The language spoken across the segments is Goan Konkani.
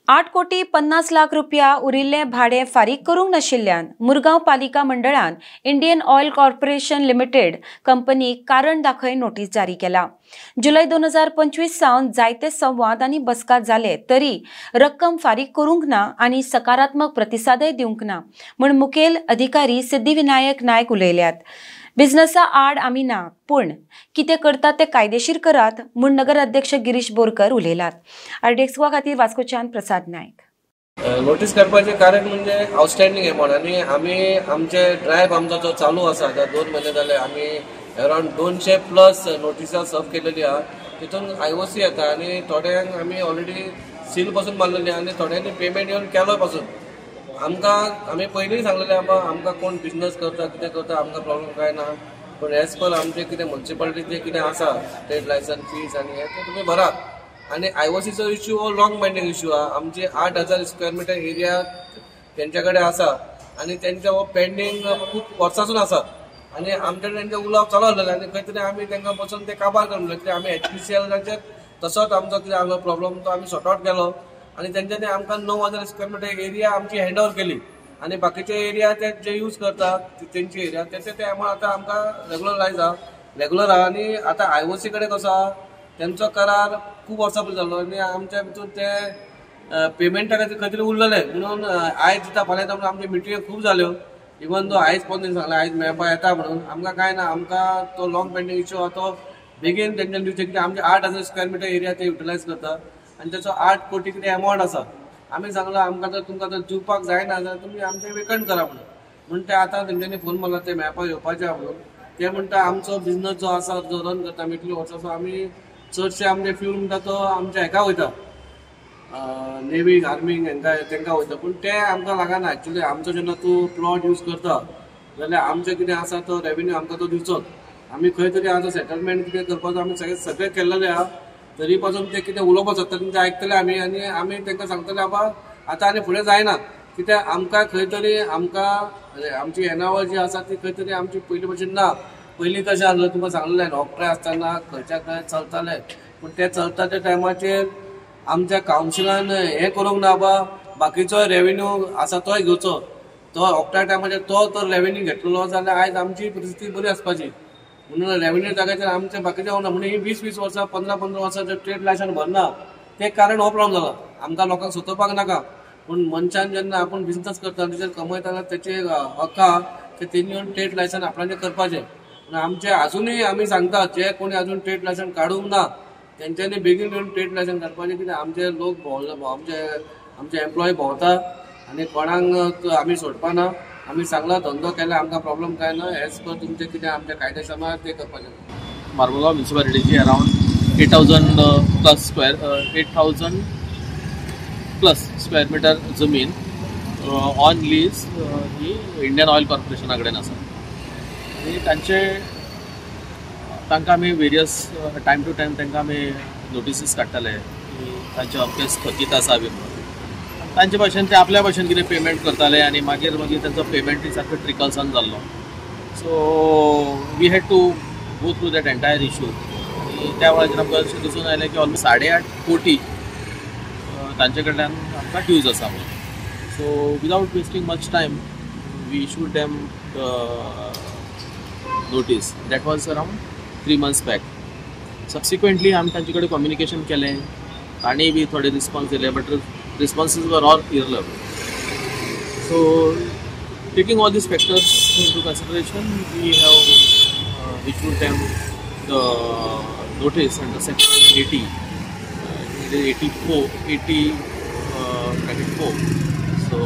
8 कोटी 50 लाख रुपया उरिल्लें भाडें फारीक करूंक नाशिल्ल्यान मुरगांव पालिका मंडळान इंडियन ऑयल कॉर्पोरेशन लिमिटेड कंपनीक कारण दाखय नोटीस जारी केला. जुलय 2025 सावन जायते संवाद आनी बसका जाले तरी रक्कम फारीक करूंक ना आनी सकारात्मक प्रतिसादय दिवंक ना म्हूण मुखेल अधिकारी सिद्धिविनायक नायक उलयल्यात. बिझनसा आड आमी ना, पूण कितें करतात ते कायदेशीर करात म्हूण नगर अध्यक्ष गिरीश बोरकर उलयलात. आरडीएक्स गोवा खातीर वास्कोच्यान प्रसाद नायक. नोटीस काडपाचें कारण म्हणजे आउटस्टँडींग एमावंट आनी आमी आमचे ड्रायव्ह आमचो जो चालू आसा आतां 2 म्हयने जाले आमी अरावंड 200 प्लस नोटिसां सर्व केलेली आहा. तितून IOC येता आनी थोड्यांक आमी ऑलरेडी सील पासून मारलेली आनी थोड्यांनी पेमेंट येवन केलो पासून. आमकां आमी पयलीं सांगलेलें आमकां आमकां कोण बिजनस करता कितें करता आमकां प्रॉब्लम कांय ना, पूण एज पर आमचें कितें म्युनिसिपालिटीचें कितें आसा ट्रेड लायसन्स फीज आनी हें तें तुमी भरात. आनी IOCचो इश्यू हो लॉंग पेंडींग इश्यू आहा. आमचे 8000 स्क्वेअर मिटर एरिया तेंच्या कडेन आसा आनी तेंचे हो पेंडींग खूब वर्सांसून आसा आनी आमचे कडेन तेंचें उलोवप चालू आसलेलें आनी खंय तरी आमी तेंकां बसून ते काबार करून म्हणलें कित्याक आमी HPCLाचेर तसोच आमचो कितें आसलो प्रॉब्लम तो आमी सॉर्ट आवट केलो आनी तेंच्यांनी आमकां 9000 स्क्वेअर मिटर एरिया आमची हँड ओवर केली आनी बाकीचे एरिया ते जे यूज करतात तेंची एरिया तेचे ते अमावंट आतां आमकां रेगुलरायज आहा, रेगुलर आहा. आनी आतां IOC कडेन कसो आहा तेंचो करार खूब वर्सां पयलीं जाल्लो आनी आमच्या भितूर ते पेमेंटा खातीर खंय तरी उरलेले म्हणून आयज दिता फाल्यां दिता म्हणून आमच्यो मिटिंग्यो खूब जाल्यो. इवन दो आयज पोवन सांगलें आयज मेळपा येता म्हणून आमकां कांय ना, आमकां तो लॉंग पेंडींग इश्यू आहा तो बेगीन तेंच्यांनी दिवचें कित्याक आमचे 8000 स्क्वेअर मिटर एरिया ते युटिलायज करता आनी तेचो 8 कोटी कितें एमावंट आसा. आमी सांगलां आमकां जर तुमकां जर दिवपाक जायना जाल्यार तुमी आमचें वेकंट करा म्हणून. म्हूण ते आतां तेंच्यांनी फोन मारला ते मेळपाक येवपाचे आहा म्हणून. ते म्हणटा आमचो बिजनस जो आसा जो रन करता आमी इतले वर्सां सो आमी चडशे आमचे फ्यूल म्हणटा तो आमच्या हेका वयता नेवीक आर्मीक हेंकां तेंकां वयता, पूण ते आमकां लागना. एक्चुली आमचो जेन्ना तूं प्लॉट यूज करता जाल्यार आमचें कितें आसा तो रेवेन्यू आमकां तो दिवचोच. आमी खंय तरी आतां सेटलमेंट कितें करपाचो आमी सगळें सगळें केल्लेलें आहा तरी पासून ते कितें उलोवपाक सोदता तेंचे आयकतले आमी आनी आमी तेंकां सांगतले बाबा आतां आनी फुडें जायना कित्याक आमकां खंय तरी आमकां आमची येणावळ जी आसा ती खंय तरी आमची पयलीं भशेन ना. पयलीं कशें आसलें तुमकां सांगलें ऑक्ट्राय आसतना खंयच्या खंय चलतालें, पूण तें चलता त्या टायमाचेर आमच्या कावन्सिलान हें करूंक ना बाबा बाकीचो रेवेन्यू आसा तोय घेवचो, तो ऑक्ट्राय टायमाचेर तो तर रेवेन्यू घेतलेलो जाल्यार आयज आमची परिस्थिती बरी आसपाची. म्हणून रेवेन्यू जाग्याचेर आमचे बाकीचे ना म्हणून ही 20-20 वर्सां 15-15 वर्सां जे ट्रेड लायसन भरना तें कारण हो प्रॉब्लम जाला. आमकां लोकांक सोदपाक नाका, पूण मनशान जेन्ना आपूण बिजनस करता तेचेर कमयता तेचे हक्क आहा ते तेणी येवन ट्रेड लायसन आपणाचें करपाचें. पूण आमचे आजुनूय आमी सांगता जे कोणी अजून ट्रेड लायसन काडूंक ना तेंच्यांनी बेगीन येवन ट्रेड लायसन काडपाचें कित्याक आमचे लोक भोंवले आमचे आमचे एम्प्लॉय भोंवता आनी कोणाक आमी सोडपाना. आमी सांगला धंदो केल्यार आमकां प्रॉब्लम कांय ना, एज पर तुमचें कितें आमच्या कायद्या तें करपाचें. मार्मोगांव म्युनिसिपालिटीची around 8000 plus square 8000 plus square metre जमीन ऑन लीज ही इंडियन ऑयल कॉर्पोरेशना कडेन आसा आनी तांचे तांकां आमी वेरियस टायम टू टायम तांकां आमी नोटिसीस काडटाले की तांचे अमके स्थगीत आसा बी म्हणून. तांचे भाशेन ते आपल्या भाशेन कितें पेमेंट करताले आनी मागीर मागीर तांचो पेमेंटूय सारको ट्रिकल्सान जाल्लो. So we had to go through that entire issue आनी त्या वेळाचेर आमकां अशें दिसून आयलें की ऑलमोस्ट 8.5 कोटी तांचे कडल्यान आमकां ड्यूज आसा म्हणून. So without wasting much time we issued them the notice that was around 3 months back. Subsequently आमी तांचे कडेन कम्युनिकेशन केलें, तांणी बी थोडे रिस्पॉन्स दिले, but responses were all irrelevant. So taking all these factors into consideration, we have issued them the notice under section 80, 84, 80 bracket 4, so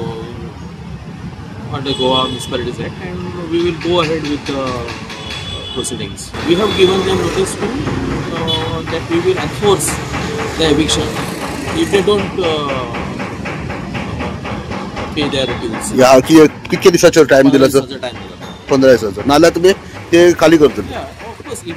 under Goa Municipalities Act, and we will go ahead with the proceedings. We have given them notice to that we will enforce the eviction if they don't pay their dues. या कितके दिसाचो टाइम दिला सर? 15 दिसाचो. नाल्यार तुम्ही ते खाली करतले. Yeah, of course. If